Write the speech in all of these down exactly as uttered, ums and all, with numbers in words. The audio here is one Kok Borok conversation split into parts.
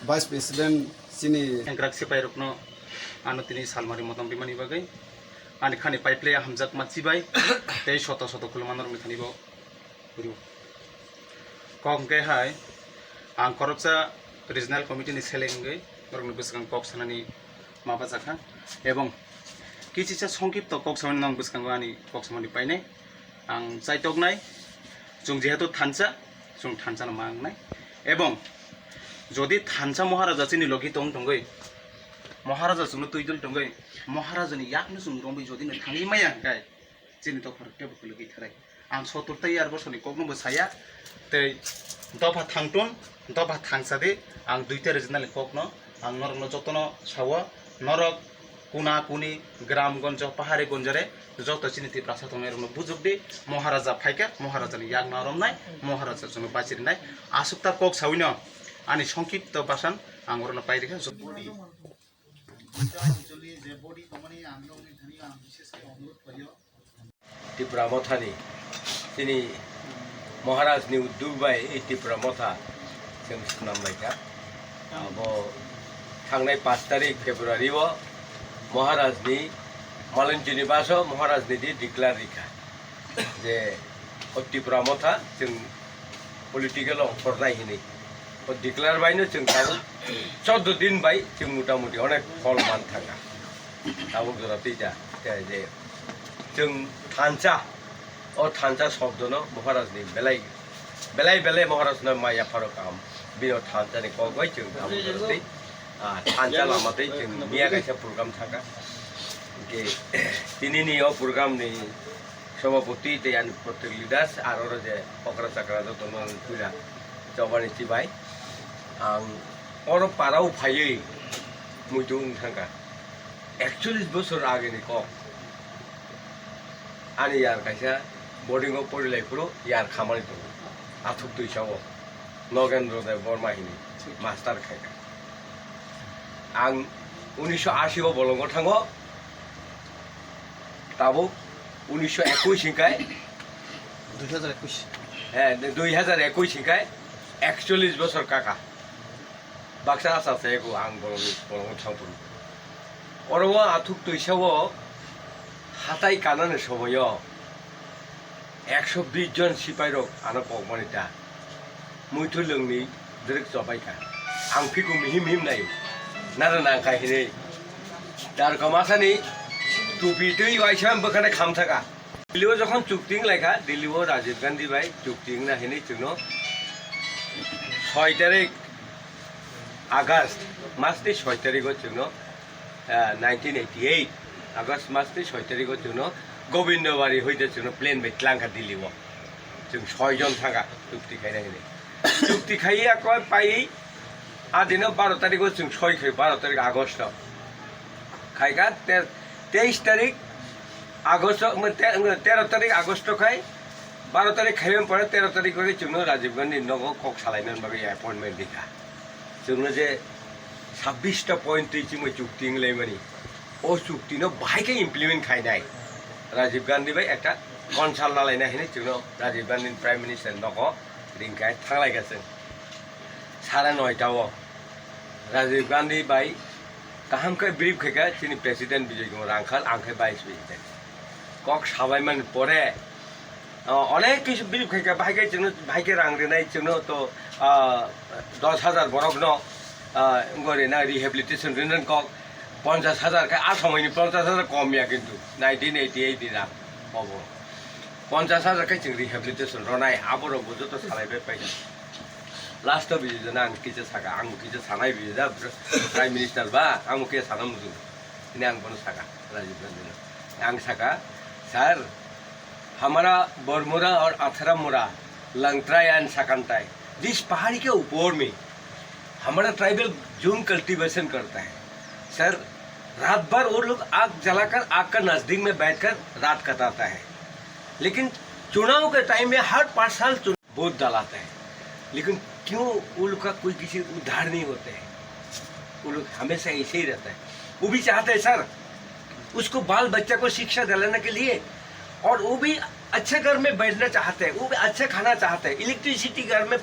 Vice President chini sengkrak sipai rokno ano tini salmari motom rimani bagwi ani khani paiple hamjak ma chibai tei soto soto khuluma norok ni thani bo rio. Kok hwnkhe hai ang khoroksa regional committee ni seleng wngwi norokni bwskango kok sanani ma bachakha ebong kichisa songkipto kok samani nong bwskango ani kok samani painai. Ang chaitoknai, chwng jehetu thansa, chwng thansano ma wngnai. Ebong jodi thansa Maharaja chini logi tong tongwi, Maharaja chwngno twi dul tongwi, Maharajani yakno chwng romwi jodi no thangwi maya hwnkhe, chini dophar tebo khulugwi tharai. Ang sotor tei yar bosoni kokno bo saya, tei dopha thangtun, dopha thangsa di, ang duita regional ni kokno, ang norokno jotono sawo, norok kuna kuni, gram gonjo, pahari gonjore, joto chini Tiprasa tongnai rokno bujok di, Maharaja phaikha, Maharaja ni yakna romnai, Maharaja chwngno bachirinai, aswkta kok sawino, ani songkipto basan, ang orono pairikha. Body, duita ancholi je body tongmani ang nokni thani ang bishesh khe onurodh khlaio. Tipra Mothani, chini Maharaj ni uddog bai ei Tipra Motha chwng swnam lai kha. Abo thangnai pash tarik February o Maharaj ni Malinchuni baso Maharaj ni di declare rikha je o Tipra Motha chwng political ongkhornai hinwi. O declare baino chwng tabuk chordo din bai chwng mota moti onek phol man thangkha. Tabuk jora twi da, je chwng thansa, o thansa shobdono Maharajni belai, belai belai Maharajno maya pharo kaham. Bini o thansani kok bai chwng tabuk jora twi, ah, thansa lama twi chwng miya kaisa program thangkha. Hwnkhe tinini o programni Sobhapoti tei ani protek leaders aro oro je okra chakra jotono ang puila chobani chibai. Ang oro parao phaiwi muitu wng thangkha. Ekchollish bosor ageni kok. Ani yar kaisa boarding o porilai phuru yar khamani tongo. Athuk twisao Nogendro Deb Borma hini master khaikha. Ang unisho ashi o bolongo thango. Tabuk unisho ekush hingkai, dui hajar ekush. Eh, dui hajar ekush hingkai ekchollish bosor kaka. Baksa asa se ego ang bolong, bolong thangphuru. Oro o athuk twisao hatai kanani somoyo ekso bish jon sipai rok ano kokmani ta. Muitu lwngni dwrwk chobaikha. Ang phiku mihim mihim naio. Nara nangkha hinwi. Darkha masani tupi twi waisa bwkhani khamthaka. Delhi o jokhon chukti wnglaikha, Delhi o Rajiv Gandhi bai chukti wngna hinwi chwngno soi tarik August masni soi tarigo chwngno, ah, nineteen eighty eight August masni soi tarigo chwngno Gobindabari hoite chwngno plane bai tlangkha Delhi o. Chwng soi jon thangkha chukti khaina hinwi. Chukti khaiya koi pai a dino baro tarigo chwng soi khai, baro tarik August o. Khaikha te-, teis tarik August o, te-, tero tarik August o khai, baro tarik khaimani pore tero tarik o chwngno Rajiv Gandhi nogo kok salaimani bagwi appointment rikha. Chwngno je sabbish ta point twi chumui chukti wnglaimani, o chukti no bahai khe implement khainai. Rajiv Gandhi bai ekta consult lalaina hinwi chwngno Rajiv Gandhi Prime Minister nogo ringkha, thanglaikha chwng. Sare noita o Rajiv Gandhi bai kaham khe brief khaikha chini President Bijoy Kumar Rangkhal, ang khe Vice President. Kok sabaimani pore, ah, onek kisu brief khaikha, bahai khe chwngno, bahai khe rang rinai chwngno to, ah, dos hajar borokno, ah, wngwi rina rehabilitation rinani kok ponchash hajar khe, a somoini ponchash hajar kom ya kintu nineteen eighty eight ni rang obo. Ponchash hajar khe chwng rehabilitation ronai, aborok bo joto salaibai paikha. Last o Bijoy Jana ang kisa saka, ang bo kisa sanai Bijoy da, Prime Minister ba, ang bo kisa sana muchung. Hini ang bono saka, Rajiv Gandhi no. Ang saka, "Sir, hamara Bormura aur Atharamura, Langtrai and Sakantai, jis pahari ke upor mein hamara tribal jhum cultivation karta hai. Sir, raat bhar wo log aag jalakar aag ka nazdik mein baithkar raat katata hai. Lekin chunav ke time mein har panch saal chun-, vote dalata hai. Lekin kyun wo log ka koi kisi udhar nahi hota hai? Wo log hamesha aise hi rehta hai. Wo bhi chahta hai, sir, usko baal bachcha ko shiksha dilane ke liye, aur wo bhi acche ghar mein baithna chahta hai, wo bhi accha khana chahta hai, electricity ghar mein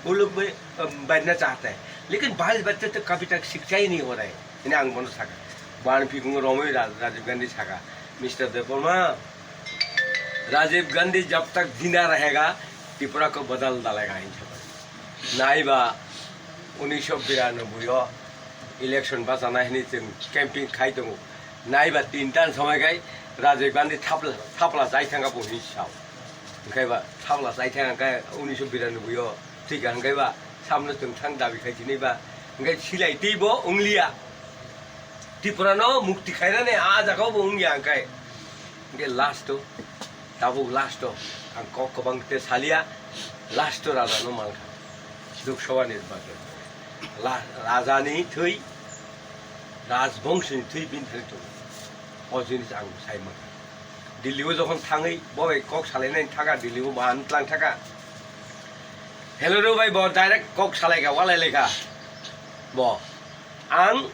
wo log bhi, um, baithna chahta hai." Lekin baal bachcha to kabhi tak sikcha hi nahi ho raha hai. Ini ang bono saka. Bo ani phikung romwi Ra-, Rajiv Gandhi saka. Mister Debbarma, Rajiv Gandhi jab tak zinda rahega, Tripura ko badal dalega, hin saka. Naiba, unisho biranoboi o election bachana hini chwng camping khai tongo. Naiba tintan somoi khai Rajiv Gandhi thapla, thapla chai thanga bo hin sao. Hingkhai ba thapla chai thanga khai unisho biranoboi o thwikha hingkhai ba samno chwng thang dabi khai sinai ba hingkhai silai tei bo wngliya. Tripura no mukti khainani a jaga bo wngya hingkhai. Hingkhai last o, tabuk last o, ang kok kwbang te salia, last o raja no mankha. Lok Sabha nirbachon. La-, raja ni thwi, Rajbongsi ni thwi bini thani tongo. O jinis ang sai mankha. Delhi o jokhon thangwi, bo bai kok salainani thaka, Delhi o bo ang tlang thaka. Hello ro bai bo direct kok salai kha, walai lai kha. Bo. Ang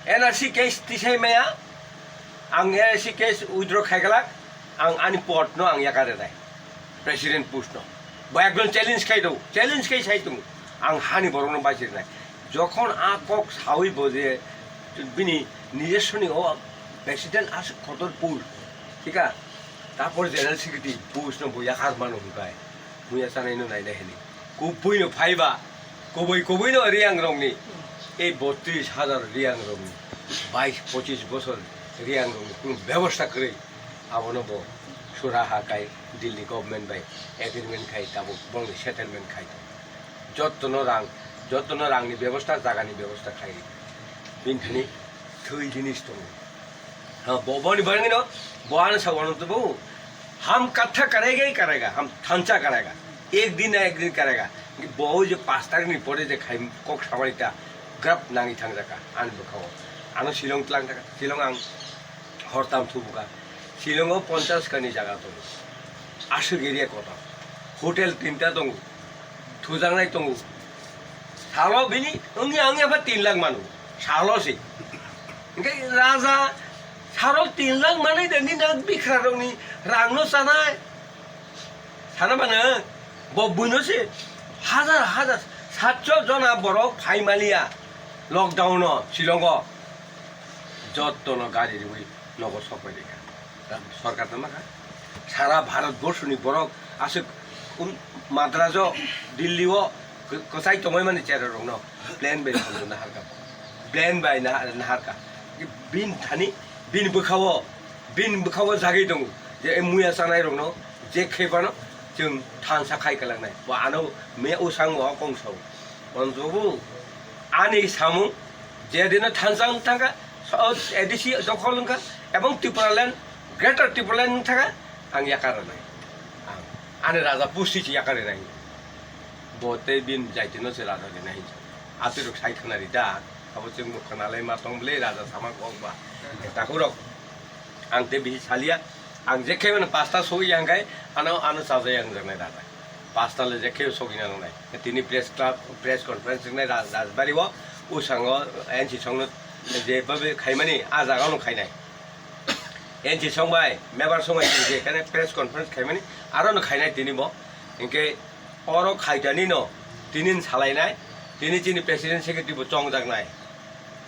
N R C case tisai maya, ang N R C case withdraw khai glak, ang ani pod no ang yakare nai, president post no. Bo ekdom challenge khai do, challenge khai sai tung, ang hani borok no bachir nai. Jokhon a kok sawi bo je bini nijoswni o president aswk kotor post, thika, tapor general secretary post no bo yakar mano hwnkai. Muya chanai no nainai hini. Kubui no phaiba. Kubui kubui no Reang rokni. Ei botris hajar Reang rokni. Bais pochis bosor Reang rokni. Kunu bebosta kwrwi. Abono bo sura ha kai Delhi government bai agreement khai tabuk bongni settlement khai. Jotto no rang, jotto no rangni bebosta, jagani bebosta khai. Bini thani thwi jinis tongo. Ha, bo, boni bagwi no, bo ano sa wano to bo. Ham katha karega hi karega, ham thansa karega. Ek din na ek din karega. Bo je paanch tarikh ni pore je khai kok samani ta grab nangi thang jaka, ani bwkhao. Ano Shillong tlang jaka, Shillong ang hortam thubuka. Shillong o ponchash kani jaga tongo. Aswk area kotor. Hotel tinta tongo. Thujaknai tongo. Salo bini wngya wngya ba tin lakh mano. Salo se. Hingke raja salo tin lakh manwi de nini bikra rokni rang no chanai. Sana mano bo buino se hajar hajar satso jona borok phai maliya lockdown o Shillong o. Jotto no gari riwi nogo sok pai rikha. Sorkar no makha. Sara Bharat borso ni borok aswk um, Madras o, Delhi o kw-, kwchai tongwi mani chera rok no plane bai hamjwk naharkha. Plane bai nah-, naharkha. Bin thani, bin bwkha o, bin bwkha o jagwi tongo. Je muya chanai rok no, je khe phano chwng thansa khai kwlangnai. Bo ano me usang o kong sao. Bonjobu, ani samung, je dino thansa wng thangkha, so, A D C dokhol wngkha, ebong Tipraland, Greater Tipraland wng thangkha, ang yakar rwnai. Ang, ani raja pusti se yakar rwnai. Bo tei bini jaitino se raja rwnai hinwi. Atirok sai khwnari da, abo chwng bo khwnalai ma tong bwle raja sama kok ba. Takhurok. Ang tei bisi salia, ang je khe mano pasta sogwi yang khai, ano, ano chajai ang jaknai raja. Pasta le je khe sogwi nangnai. Tini press club, press conference wngnai Raj-, Rajbari o, usango N C songno je babe khaimani, a jaga no khainai. N C song bai, member song bai je kane press conference khaimani, aro no khainai tini bo. Hinkhe oro khaitani no, tini salainai, tini chini president secretary bo chongjaknai.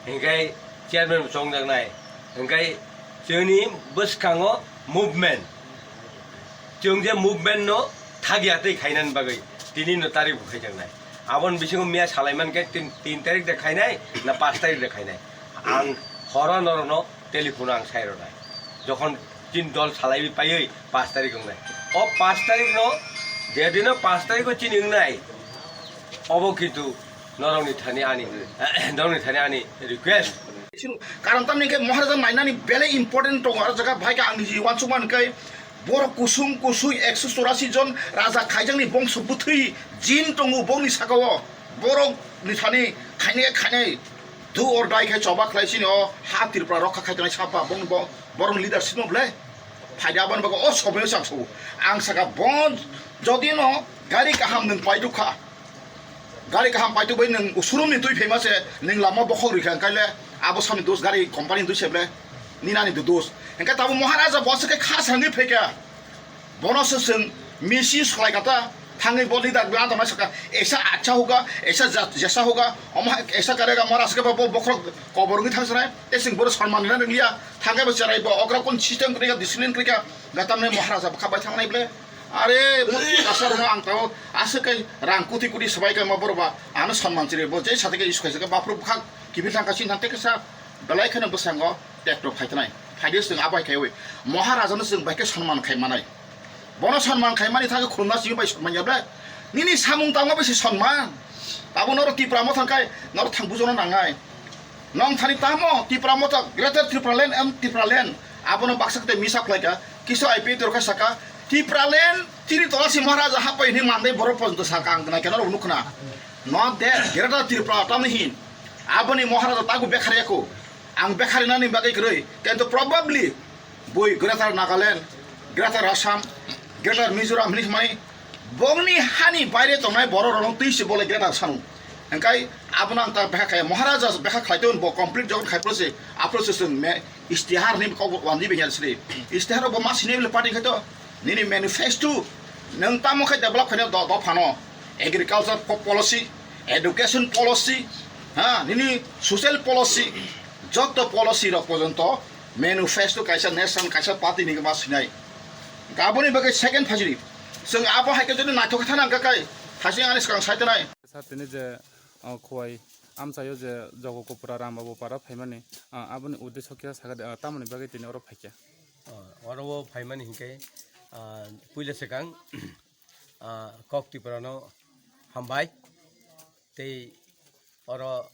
Hinkhe chairman bo chongjaknai, hinkhe chini bwskango movement, chwng je movement no thagya tei khainani bagwi tini no tari bo khaijaknai. Aboni bisingo miya salai mankhe tin, tin tarik de khainai na panch tarik de khainai. Ang horo norokno telephone ang sai rwnai. Jokhon chini dol salaiwi paiwi panch tarik wngnai. O panch tarik no, je dino panch tarik o chini wngnai, obo kintu norokni thani ani, norokni thani ani request. Karon tamni khe Maharaja nainani belai important tongo. Aro jaga bhai khe ang niji uansukma hwn khe borok kusum kusui ekso chorasi jon raja khaijakni bongso bwthwi jin tongo bongni sakao. Borokni thani khainai khainai do or die khai choba khlai sini o ha Tripura rokha khai tongnai sapa bong bo-, borokni leadership no ble. Phaida aboni bagwi o somoyo chang sobo. Ang saka bon jodi no gari kaham nwng paiduk kha. Gari kaham paiduk bai nwng usurumni twi phaima se nwng lama bokhok rikha hwnkhe le abo samni dos gari company ni twi se ble. Ninani do dos. Hwnkhe tabo Maharaja bo se khe kha sangwi phaikha. Bono se chwng misi swlai kata, Thangwi bo leader bo adamai saka, "Esa acha hoga, esa ja-, jesa hoga, omo hai esa karega mara saka bo bokhorok kobor wngwi thangsanai, te sing bono sonman rina rwngya, thangwi bo cherai bo okra kun system kwrwikha, discipline kwrwikha, gatamni Maharaja bwkha bai thangnai ble." Are bo kasa rwma ang tao aswk kai rang kuti kuti swbai kai ma borok ba ano sonman chiri bo je sate kai iskai saka baphru bwkha kiphil thangkha sin thang te kasa belai kheno bwskango tektok phai thanai. Phaidi swng abai khaiwi Maharaja no swng bai khe sonman khai manai. Bono sonman khaimani thangwi khulumna simi bai sonman ya ble? Nini samung tangma bai se sonman. Abo noro Tipra Motha khai noro thang bujono nangnai. Nong thani tamo Tipra Motha, Greater Tipraland em Tipraland. Abono baksa kete misa khlaika. Kisu I P A dorkha saka, "Tipraland chini tola si Maharaja hapai hini mandai borok ponto saka ang nai keno rok nukhna." Not that Greater Tripura tamni hin. Aboni Maharaja tagu bekhar yako. Ang bekharinani bagwi kwrwi. Kintu probably bui Greater Nagaland, Greater Assam, Greater Mizoram hinwi hwnmani bongni hani baire tongnai borok rokno twi se bole Greater sanu. Hingkai abono ang ta bekha khai Maharaja bekha khlai ton bo complete jogon khai pro se apro se sung me istihar ni kok wandi be hal sri. Istihar bo ma sini le party khai to nini manifesto nang tamo khai develop khai do do phano agriculture po-, policy, education policy, ha nini social policy, joto policy rok porjonto manifesto kaisa nation kaisa party ni ma sinai. Aboni bagwi second phajili. Chwng abo hai khe jodi naithok khe thana hwnkha kai, hasing ani swkang sai tonai. Sir, tini je, uh, Khowai amchaio je Jogo Kopra Ram Babu para phaimani, uh, aboni uddesho khe sakha de, uh, tamoni bagwi tini oro phaikha? Uh, oro o phaimani hinkhe, uh, puila swkang, uh, Kok Tripura no hambai. Tei oro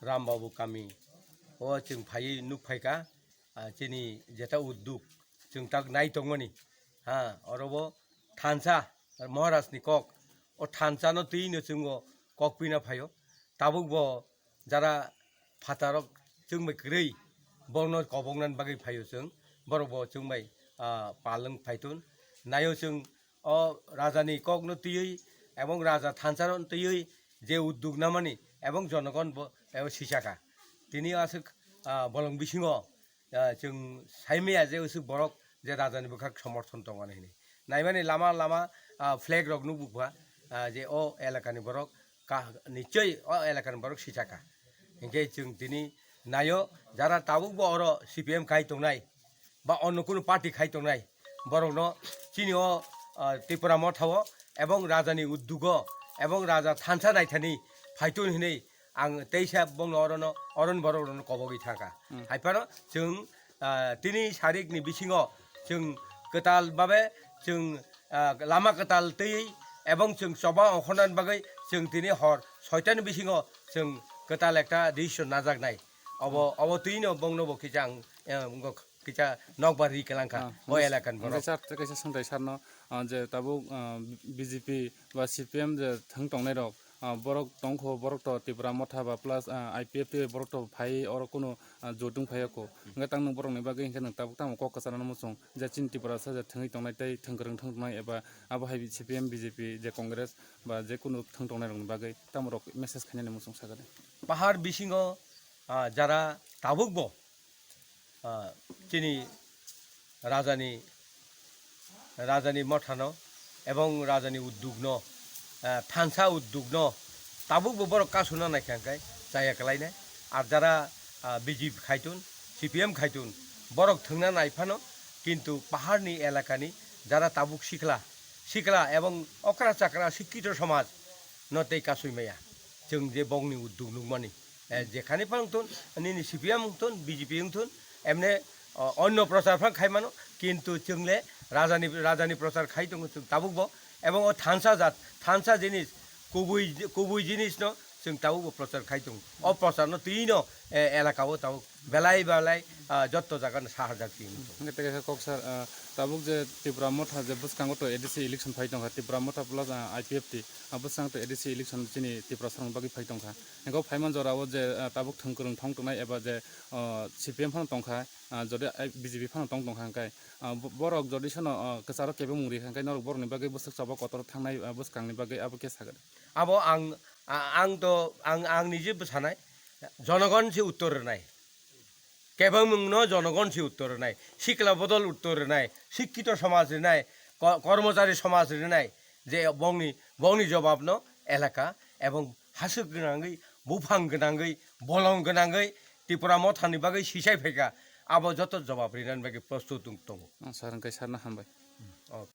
Ram Babu kami o chwng phaiwi nuk phaikha, ah, chini jeta udduk chwng tak nai tongmani. Ha, oro bo thansa Maharaj ni kok, o thansa no twi no chwng o kok pina phaio. Tabuk bo jara phatarok chwng bai kwrwi borokno koboknani bagwi phaio chwng, borok bo chwng bai, ah, palwng phaitun. Naio chwng o raja ni kok no twiwi ebong raja thansa no twiwi je udduk namani ebong jonogon bo ebo sisaka. Tini aswk, ah, bolong bisingo, ah, chwng saimaya je aswk borok je raja ni bwkhak somorthon tongmani hinwi. Naimani lama lama, ah, flag rok nukbukha, ah, je o elaka ni borok ka-, nichoi o elaka ni borok sisaka. Hinkhe chwng tini naio jara tabuk bo oro C P M khai tongnai, ba onno kunu party khai tongnai, borokno chini o, ah, Tripura Motha o ebong raja ni uddugo ebong raja thansa naithani phaitun hinwi ang teisa bongno orono, oron borok rono kobogwi thangkha. Hmm. Hai phano chwng, ah, tini sarik ni bisingo chwng kwtal babe chwng, ah, lama kwtal twi ebong chwng choba ongkhornani bagwi chwng tini hor soita ni bisingo chwng kwtal ekta decision najaknai. Obo, obo twino bongno bo kisa ang, eh, wngkha kisa nokbar ri kwlangkha. Ah, o elakani borok. Sir, tei kaisa swngthai sir no, ah, je tabuk, ah, B J P ba C P M je thwng tongnai rok, ah, borok tongkho, borok to Tipra Motha ba plus, ah, I P F T borok to phai oro kunu, ah, jotung phai ko. Hwnkhe tang nwng borok ni bagwi hwnkhe nwng tabuk tamo kok kwchana muchung je chini Tipra sa je thwngwi tongnai tei thwng kwrwng thwng tongnai eba abo hai C P M, B J P je Congress ba je kunu thwng tongnai rok ni bagwi tamo rok message khainani muchung sakha de. Pahar bisingo, ah, jara tabuk bo, ah, chini rajani, rajani mothano ebong rajani uddukno, ah, thansa uddukno tabukbo borok kasuna naikha hwnkhe chaya kwlainai. Ar jara, ah, B J P khaitun, C P M khaitun borok thwngna naiphano, kintu paharni elakani jara tabuk sikla, sikla ebong okra chakra sikkito somaj no tei kasui maya. Chwng je bongni udduk nukmani, eh, jekhani phano wngthun, nini C P M wngthun, B J P wngthun, emne, o, onno prochar phano khai mano, kintu chwng le rajani, rajani prochar khai tongo chwng tabuk bo, ebong o thansa jat, thansa jinis, kubui, kubui jinis no chwng tabuk bo prochar khai tongo. O prochar no twi no, eh, elaka o tabuk belai belai, ah, jotto jaga no sahajak twi wngthun. Hwnkhe tei kaisa kok sir, ah, tabuk je Tipra Motha je bwskango to A D C election phai tongkha, Tipra Motha plus, ah, I P F T, ah, bwskango to A D C election chini Tiprasarokni bagwi phai tongkha. Hwnkhe o phaima jorao je, ah, tabuk thwng kwrwng thong tongnai eba je, ah, C P M phano tongkha, ah, jodi, ah, B J P phano tong tongkha hwnkhe, ah, bo-, borok jodi sono, ah, kwcharo kebengmung rikha hwnkhe norok borokni bagwi bwswk choba kotor thangnai, ah, bwskangni bagwi abo khe sakha. Abo ang, a-, ang to, ang, ang nije bwsanai, jonogon se uttor rwnai. Kebengmungno jonogon se uttor rwnai, sikla bodol uttor rwnai, sikkito somaj rwnai, ko-, kormochari somaj rwnai, Je bongni bongni jobab no elaka ebong hasuk gwnangwi, buphang gwnangwi, bolong gwnangwi Tipra Mothani bagwi sisai phaika, abo joto jobab rinani bagwi prostut wng tongo. Ang sir, hwnkhe sarno hambai.